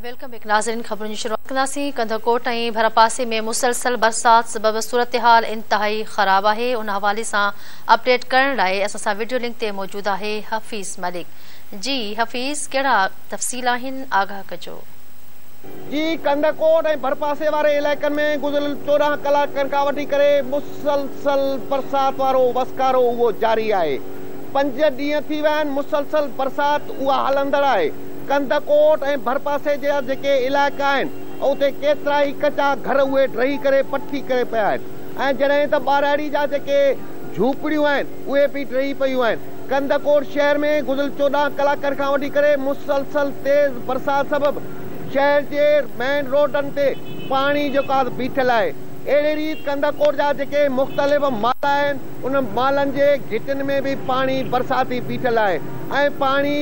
Welcome back ناظرين، خبرن جي شروعات ڪنداسين. ڪنڌڪوٽ ۽ ڀرپاسي ۾ مسلسل برسات سبب صورتحال انتهائي خراب آهي، ان حوالي سان اپڊيٽ ڪرڻ لاء اسان سان وڊيو لنڪ تي موجود آهي حفيظ ملڪ. جي حفيظ، ڪهڙا تفصيل آهن، آگاهه ڪجو. جي ڪنڌڪوٽ ۽ ڀرپاسي واري علائقن ۾ گذريل 14 ڪلاڪن کان وٺي ڪري مسلسل برسات وارو وسڪارو اهو جاري آهي. 5 ڏينهن ٿي ويا آهن مسلسل برسات اها هلندڙ آهي. ڪنڌڪوٽ ۽ ڀرپاسي جا جيڪي علائقا آهن اتي ڪيترائي ڪچا گهر اهي ڊهي ڪري پٽ ٿي ڪري پيا آهن ۽ جڏهن ته ٻهراڙي جا جيڪي جهوپڙيون آهن اهي به ڊهي پيون آهن. ڪنڌڪوٽ شهر ۾ گذريل 14 ڪلاڪن کان وٺي ڪري مسلسل تيز برسات سبب شهر جي مين روڊن تي پاڻي جيڪو آهي بيٺل آهي. اهڙي ريت ڪنڌڪوٽ جا جيڪي مختلف مال آهن انهن مالن جي گهٽين ۾ به پاڻي برساتي بيٺل آهي ۽ پاڻي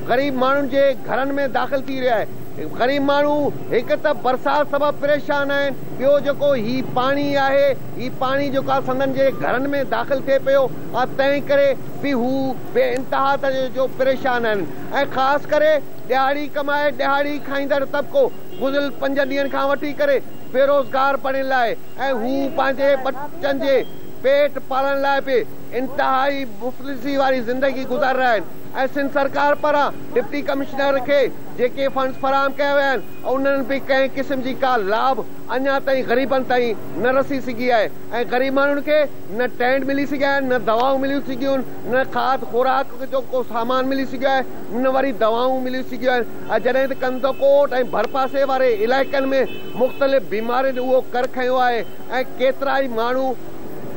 غريب ماڻهن جي گهرن ۾ داخل ٿي رهيو آهي. غريب ماڻهو هڪ ته برسات سبب پريشان آهن، ٻيو جيڪو هي پاڻي آهي، هي پاڻي جيڪو آهي سندن جي گهرن ۾ داخل ٿئي پيو ۽ تنهن ڪري به هو بي انتها درجي جو پريشان آهن ۽ خاص ڪري ڏهاڙي ڪمائي ڏهاڙي کائيندڙ طبقو گذريل 5 ڏينهن کان وٺي ڪري بيروزگار بڻيل آهي ۽ هو پنهنجي ٻچن جي پيٽ پالڻ لاء به انتهائي مفلسي واري زندگي گذاري رهيا آهن. ۽ سنڌ سرڪار پاران ڊپٽي ڪمشنر کي جيڪي فنڊز فراهم ڪيا ويا آهن انهن به ڪنهن قسم جي ڪا لاڀ اڃا تائين غريبن تائين نه رسي سگهي آهي ۽ غريب ماڻهن کي نه ٽينٽ ملي سگهيا آهن نه دوائون ملي سگهيون آهن نه کاڌ خوراڪ جو ڪو سامان ملي سگهيو آهي نه وري دوائون ملي سگهيون آهن ۽ جڏهن ته ڪنڌڪوٽ ۽ ڀرپاسي واري علائقن ۾ مختلف بيمارين اهو ڪر کنيو آهي ۽ ڪيترائي ماڻهو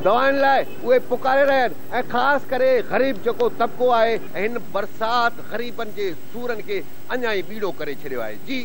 دوائن لاء اهي پڪاري رهيا آهن ۽ خاص ڪري غريب جيڪو طبقو آهي هن برسات غريبن جي سورن کي اڃا ئي ٻيڻو ڪري ڇڏيو آهي. جي.